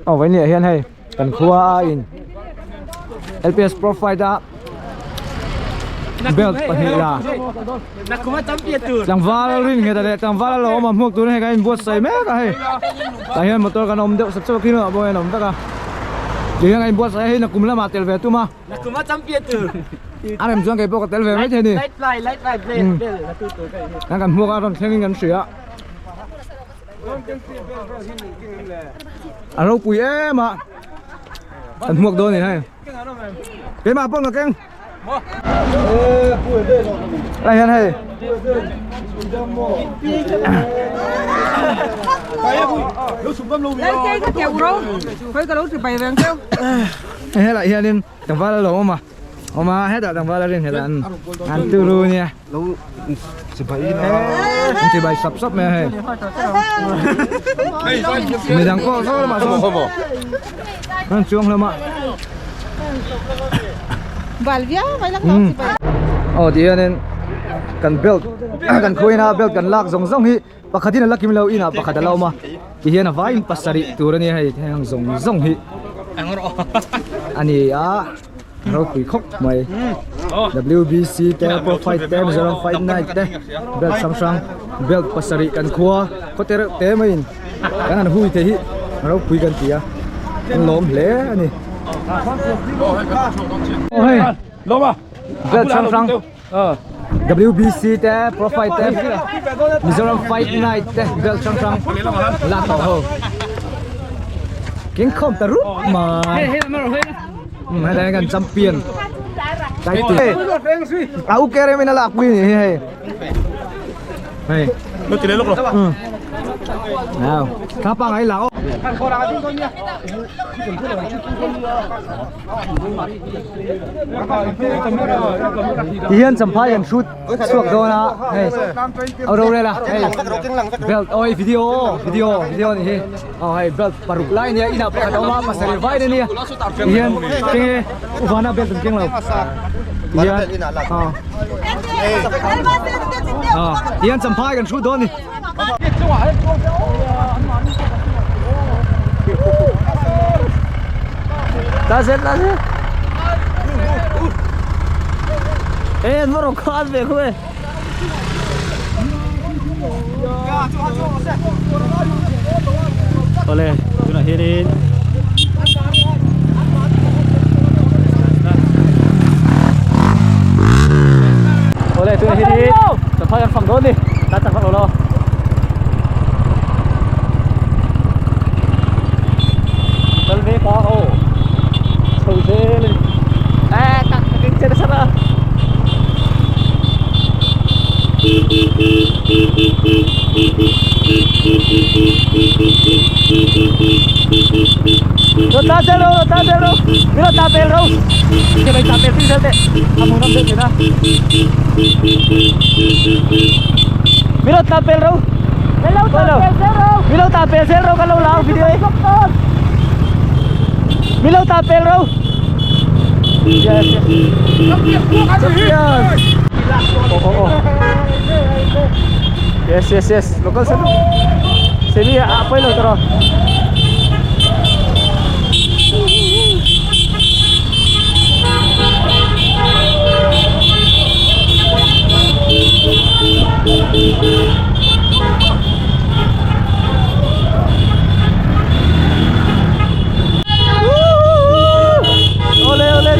Aw vawiin ah hian hei kan khua a in LPS Pro Fight a belt pahnih la tlangval rin nghet leh tlangval a lo awm a hmuak turin hei kan inbuatsaih mek a hei tah hian motor kan awm deuh sep sep a khi hnungah pawh hian a awm vek a tihian kan inbuatsaih a hei nakum lamah tel ve tum a. A rem chuan kei pawh ka tel ve mai thei a ni. Kan kan hmuak a rawn thleng in kan hria. A ropui em a. Kan hmuak dawn a ni hei. Keimah pawh ka keng. Lai hian hei. Helai hianin tlangval a lo awm a awm a hetah tlangval a rin hetah an an turu nia lo chibai an chibai sap sap mai a hei midang pawh saw lamah sawn an chuang hlawm a aw ti hianin kan belt kan khuaina belt kan lak zawng zawng hi pakhatin a la kim lo inah pakhat a la awm a ti hian a vaiin pasarih tur a nia hei heng zawng zawng hi a ni a ropui khawp mai WBC te pro fight te Mizoram fight night te belt hrang hrang belt pasarih kan khua khaw te reuh te maiin kan han hui thei hi ropui kan ti a kan lawm hle a ni aw hei belt hrang hrang. WBC te Pro Fight te Mizoram Fight Night te belt hrang hrang la tawh ho king khawm ta rup mai hetah hian kan champion title a u ke rem in a lak pui ni hi hei hei thla pangai la aw. Ti hian champhai an hrut chhuak dawn a hei a rorel a hei belt oi video video video ni hi aw hei belt paruk lai ania inah pakhat a awm a pasarih vai ania ti hian keng e uvana belt an keng lo ti hian aw ti hian champhai kan hrut dawn a ni. Ta zel ta zel. Ê an va rawn khan ve khu e. Awle tunah hianin Awle tunah hianin Champhai kan fang dawn ni ta chak vak lo lo kal ve ka ho chho zel a ni a ka ka keng che nasa ta Rồi ta zel ro ta zel ro mi lo ta pel ro ke bai ta pel tin zel teh a hmuh nawm deuh thin a mi lo ta pel ro mi lo ta pel zel ro mi lo ta pel zel ro kan lo la ang video hi mi lo ta pel ro yes yes champion oh oh oh yes yes yes local semi semi a pawi lo tawh Ole ole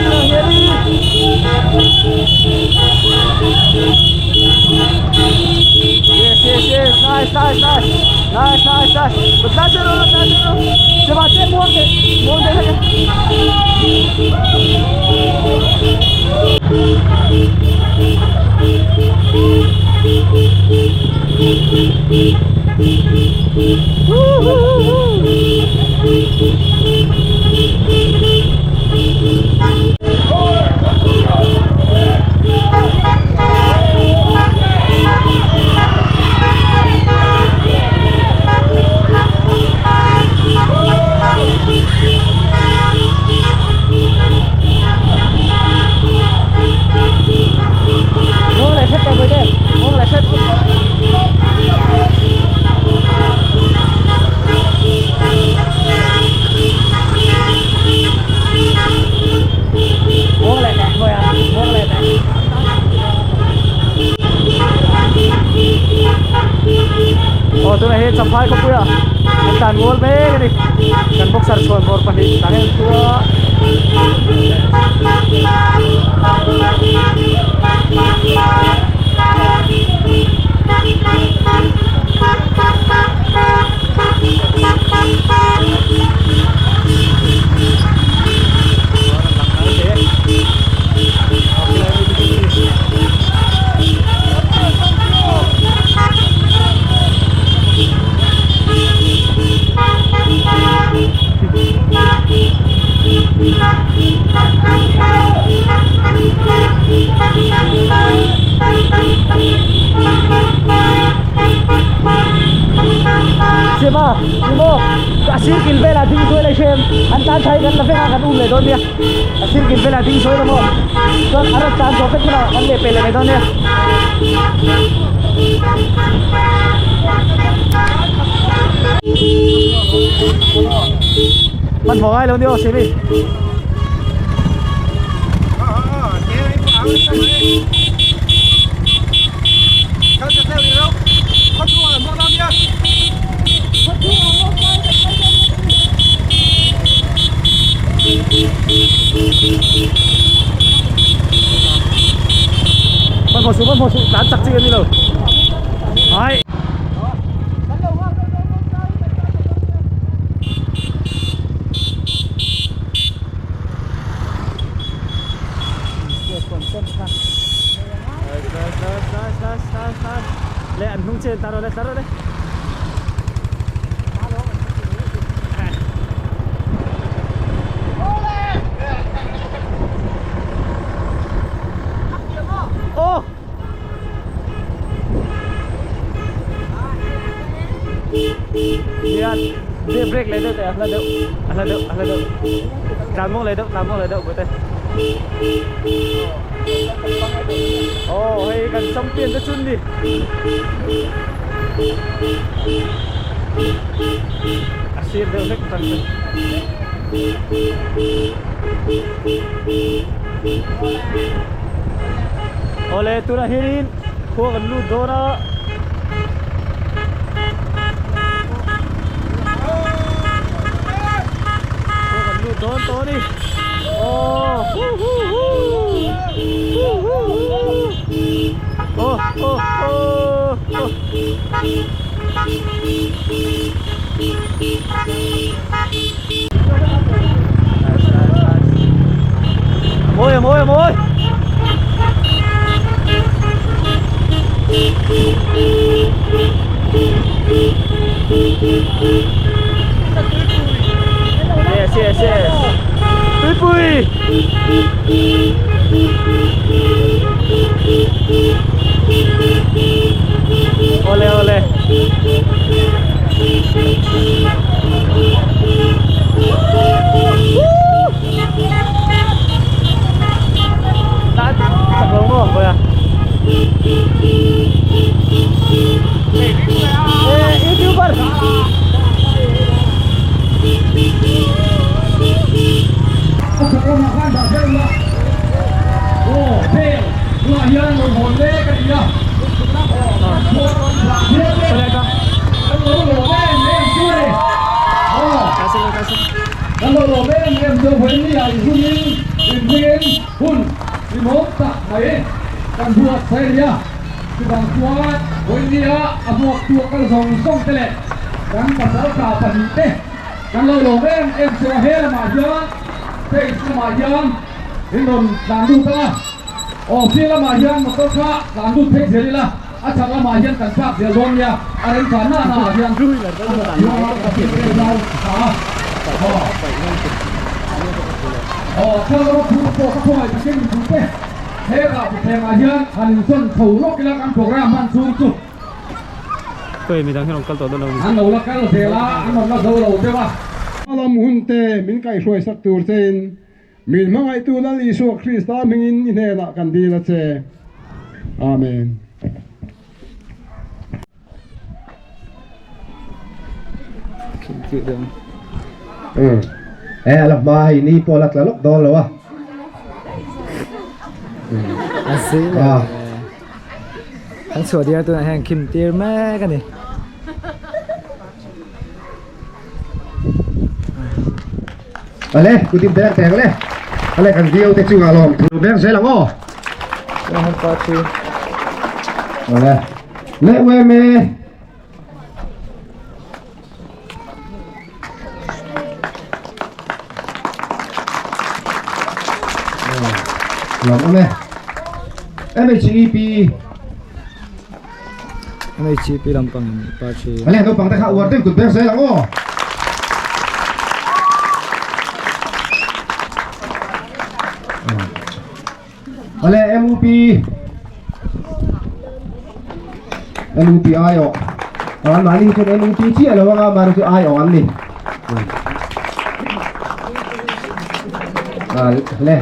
Yes yes yes nice nice nice nice nice nice ta zero ta zero chema che muang te muang te tunah hian Champhai khawpuiah an tlan mual mek a ni. Kan boxer chhuan bawr pahnih tah hian an thu a. Sima, Simo, a sir kil velah ding sawi la i hrem, an tan tha hi kan la vek a kan um leh dawn nia, a sir kil velah ding sawi la maw, chuan a rawn tlan zawh vek hunah kan leh peh leh mai dawn nia. Hmanhmawh ngai lo ni aw Simi. Hmanhmawh suh hmanhmawh suh tlan chak chi a ni lo. Hai. Le an hnung chen tar le tar le. Ô. Hian break leh deuh teh a hla deuh a hla deuh a hla deuh tlan muang leh deuh tlan muang leh deuh bawte aw hei kan champion te chun ni a sir deuh hlek tan te Awle tunah hianin khua kan lut dawn a. Khua kan lut dawn tawh a ni. Aw hu hu hu hu hu hu aw aw aw aw. Mawi a mawi a mawi Yes yes yes Tuipui Ole ole YouTuber Kan lo lawm em em chu vawiin ah i hunin inhmingin hun rinawm tak mai kan buatsaih a ni a. Chuvang chuan vawiin ah a hmuaktu a kal zawng zawng te leh kan pasal tla pahnih te kan lo lawm em em chu a he lamah hian stage lamah hian in rawn tlan lut ang a. Aw field lamah hian motor kha tlan lut phei zel ila a chhak lamah hian kan park zel dawn nia a remchan na na ah hian a field vel zau tha a aw aw thlang lama phur pawh ka khawngaih takin mipui te he rah thutthleng ah hian han insawn chho lawk ila kan program hman chhung chu an lo la kal zel a an rawn la zo lo deuh a. Lam hun te min kaihhruaisak tur chein Min hmangaihtu Lal Isua Krista hmingin i hnenah kan dil a che. Amen. Umm e a la hma hei ni pawh a la tla lawk dawn lo a. A zil e. Kan chhuah diar tunah hian khim tir mek a ni. Ale kutin beng teng le ale kan view te chunga lawm thu beng zel ang aw ale le we me lawm awm e MHEP MHEP lampang in pa thi ale naupang te kha uar deuh kut beng zel ang aw ale MUP MUP ai awh an mahni hi chuan MUP chiah lo anga mahni chu ai awh an ni le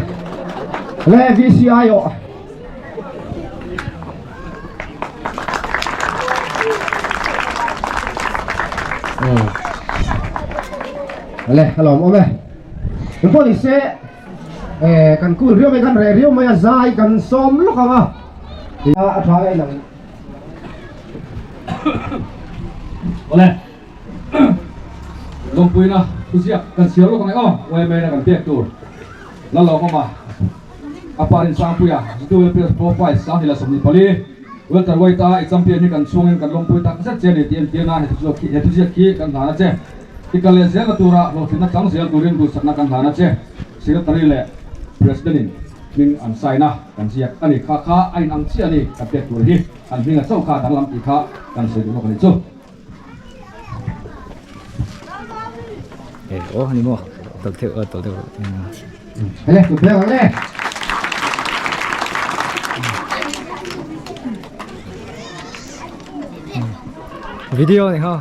le VC ai awh le alawm awm e engpawh ni se Eh kan kul riau mai kan reh riau mai a zai kan sawm lawk ang a a tha a inang Awle Lawmpuina thuziak kan chhiar lawk ang e aw YMA na kan pek tur Lalawmawma a pa Rinsangpuia ZULPS Profile Sanghnih leh 24 Welterweight a i champion hi kan chhungin kan lawmpui tak zet che a ni tih entirna he thuziak khi kan hlan a che. I kal leh zelna tura hlawhtlinna chang zel turin duhsakna kan hlan a che. Secretary leh President in hming an sign a, kan ziak a ni. Kha kha a inang chiah a ni kan pek tur hi an hming a chauh kha danglam tih kha kan sawi duh lawk a ni chu. Eh aw ani maw tawlh theuh a tawlh deuh Hele kut beng ang le. Video ni ha.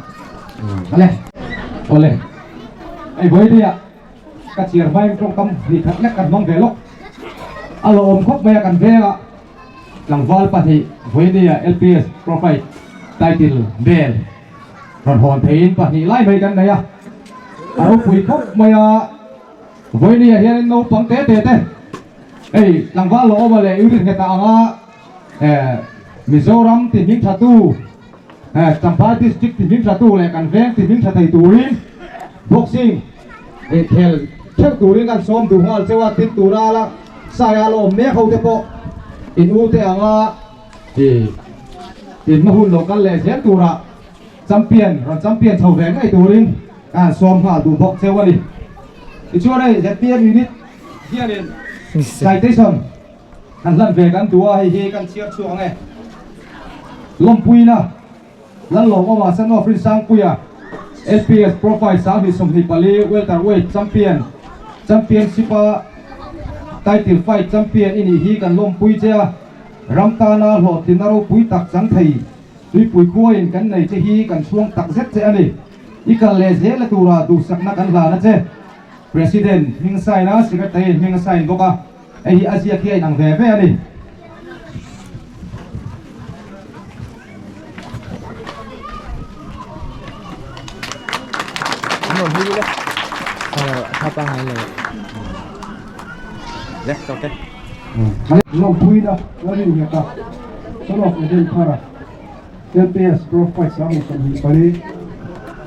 Ale. Ole. Ei voi dia ka chiar hmain tawngkam hnih khat lek kan hmang ve lawk. A lawm khawp mai a kan venga tlangval pahnih Voinia LPS Profile title bel rawn hawn theiin pahnih lai mai kan nei a. A ropui khawp mai a Voinia hianin naupang te te te hei tlangval lawm a leh Uri nghet ah anga Mizoram ti hming tha tu Champhai district ti hming tha tu leh kan veng ti hming tha thei turin boxing khel theuh turin kan sawm duh nghal cheu a, tin tura la saia la awm mek ho te pawh in u te anga in hma hun lo kal leh zel tura champion rawn champion chho ve ngei turin ka han sawm nghal duh bawk cheu a ni. Tichuan hei zpm unit hianin citation Kan hlan ve kan duh a, hei hi kan chhiar chhuak ang e. Lawmpuina, Lallawmawma Son of Rinsangpuia, LPS Profile 2024 Welterweight Champion, Championship-a Title Fight Champion i nih hi kan lawmpui che a, ram tana hlawhtlinna ropui tak chang thei tuipui khuain kan nei che hi kan chhuang tak zet che a ni. I kal leh zel a tura duhsakna kan hlan a che. President hming sign a, Secretary hming a sign bawk a. Hei hi a ziak hi a inang ve ve a ni. Lawmpuina Lalringheta, Son of Eden Thara, LPS Pro Fight 2024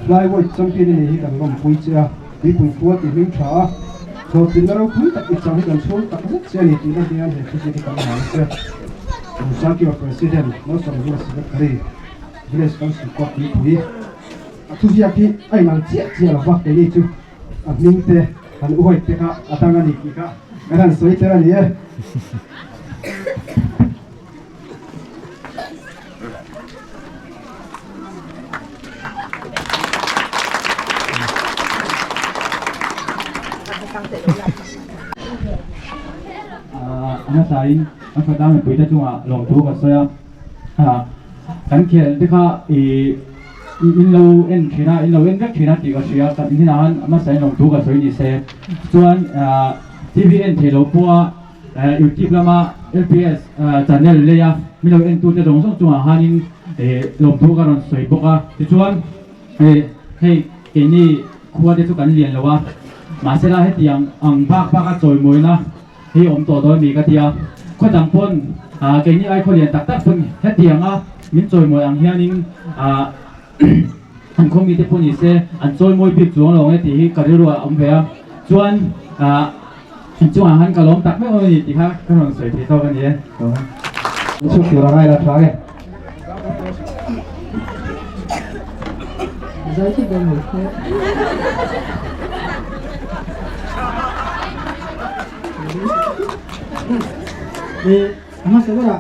Flyweight Champion i nih hi kan lawmpui che a, tuipui khua tih hming tha a, hlawhtlinna ropui tak i chang hi kan chhung tak zet che a ni tihna hian he thuziak hi kan hlan che. Sakio President Malsawmzula Secretary Village Council Court tuipui a thuziak hi a inang chiah chiah lo va, keini chu a hming te han uaih te kha a dang a ni tih kha kan han sawi tel a ni e. A hmasain an khawtlang mipuite chungah lawmthu kan sawi a, kan khel te kha ih in lo en thin a, in lo en vek thin a tih ka hria, kan inah khan a hmasain lawmthu ka sawi ni se chuan TV en theih loh pawha Youtube lama LPS channel leia min lo entute zawng zawng chungah khanin lawmthu ka rawn sawi bawk a. Tichuan hei keini khua te chu kan lian lo a, mahsela hetiang ang bak baka chawimawina hi awm tawh dawn mi ka ti a. Khaw dang pawn keini ai khaw lian tak tak pawn hetianga min chawimawi ang hianin an khaw mite pawh ni se an chawimawi bik chuang lo ang e tih hi ka rilru ah a awm ve a. Chuan ah inchungah khan ka lawm tak meuh a ni tih kha ka rawn sawi thei tawk a ni e. Chhuk tur a ngai la tha e. Hmasa berah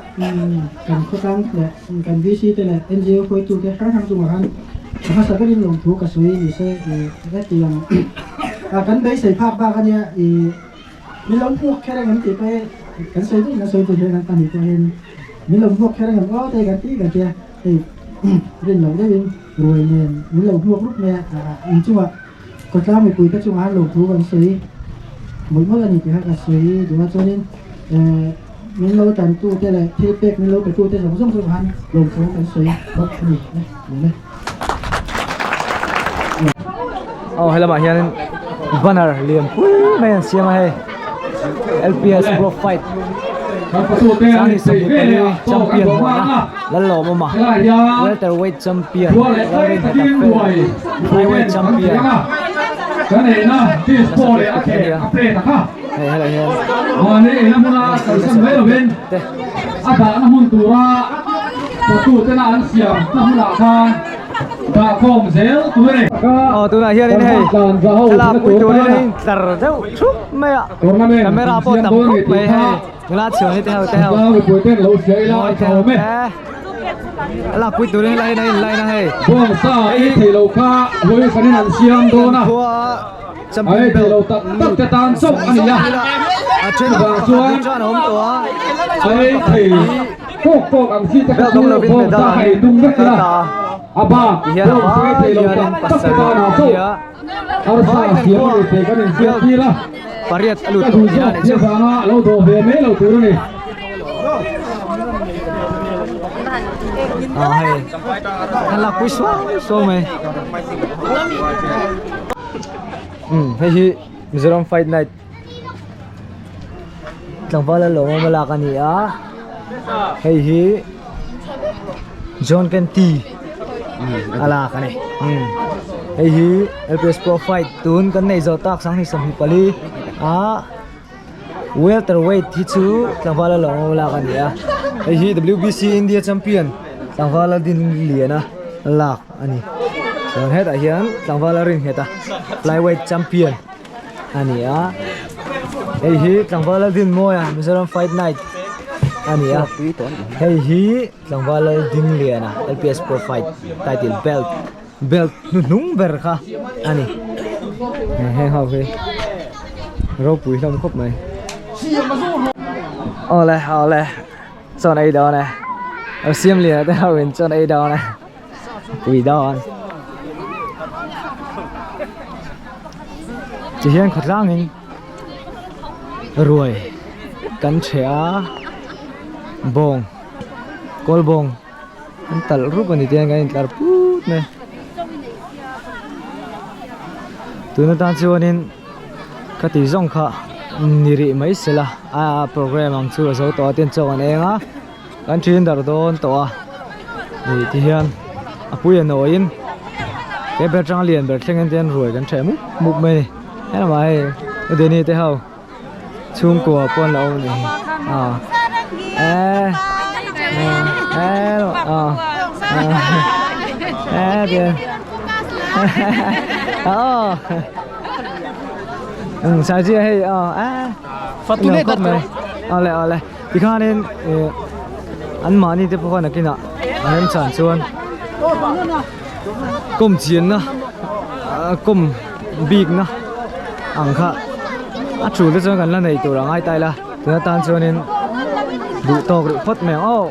kan khawtlang leh kan VC te leh NGO hruaitu te hrang hrang chungah khan hmasa berin lawmthu ka sawi ni se heti ang kan beisei phak bak ania ih min lo hmuak kher ang em tih pawh hi kan sawi duh in kan sawi duh hian a nih pawhin min lo hmuak kher ang em aw te kan ti kan tia hei rin loh deuhin ruai nen min lo hmuak rup mai a inchungah Khawtlang mipui te chungah han lawmthu kan sawi mawlh mawlh a ni tih kha ka sawi duh a chuanin eh min lo tantu te leh thil pek min lo petu te zawng zawng chungah han lawmthu kan sawi bawk a ni e lawm e. Aw helamah hianin banner lian pui mai an siam a hei LPS Pro Fight Sangni 24 champion hmuhna Lalawmawma welterweight champion Lalrinheta fel flyweight champion nasa pek pek a nia hei helai hian te. Aw tunah hianin hei thlalak pui turin a intlar deuh thup mai a camera pawh tam khawp mai hei. Nula chhuan hi te ho te ho mawi te ho te a lak pui turin line a in line a hei hei hi kan khua champion belt a then duh chuan a awm tawh a chuan pakhat hi belt awm lovin medal an kal ta a tihian a vai hianin pasarih a nia vai kan khua belt pariat a lut tawh tihna a nih chu. Ah hei an lakpui suau suau mai umm hei hi Mizoram fight night tlangval a lawm awm a lak a ni a hei hi John Kenty a lak a ni umm hei hi LPS Pro Fight tun kan neih zawh tak 2024 a welterweight hi chu tlangval a lawm awm a lak a ni a hei hi WBC India champion tlangval a din lian a lak a ni chuan hetah hian tlangval a rin nghet a flyweight champion a ni a hei hi tlangval Laldinmawia Mizoram fight night a ni a hei hi tlangval Laldingliana LPS pro fight title belt belt hnuhnung ber kha a ni heng ho hi ropui hlawm khawp mai awle awle chawn ei dawn e lo siam lian te ho in chawn ei dawn e. Pui dawn. Ti hian khawtlangin ruai kan ṭheh a, bawng kawl bawng an talh rup a ni te hian kan intlar put mai a. Tun atan chuanin ka tih zawng kha ni rih mai sela a program ang chu a zo tawh a tin chaw an eng a. Kan ṭhin dar dawn tawh a ih ti hian a pui a nawiin he ber tanga lian ber thleng hian te hian ruai kan ṭheh mup mup mai a ni helamah hei u Deni te ho chhungkua pawh an lo awm a ni ah eh eh ah eh tian aw um sai chi hei ah eh khawp mai awle awle. Tikhanin ih an mahni te pawh khan nakinah an rem chan chuan kawm chianna ah kawm bikna ang kha a tul te chuan kan la nei tur a ngai ta ila tuna tan chuanin duh tawk rih phawt mai ang aw.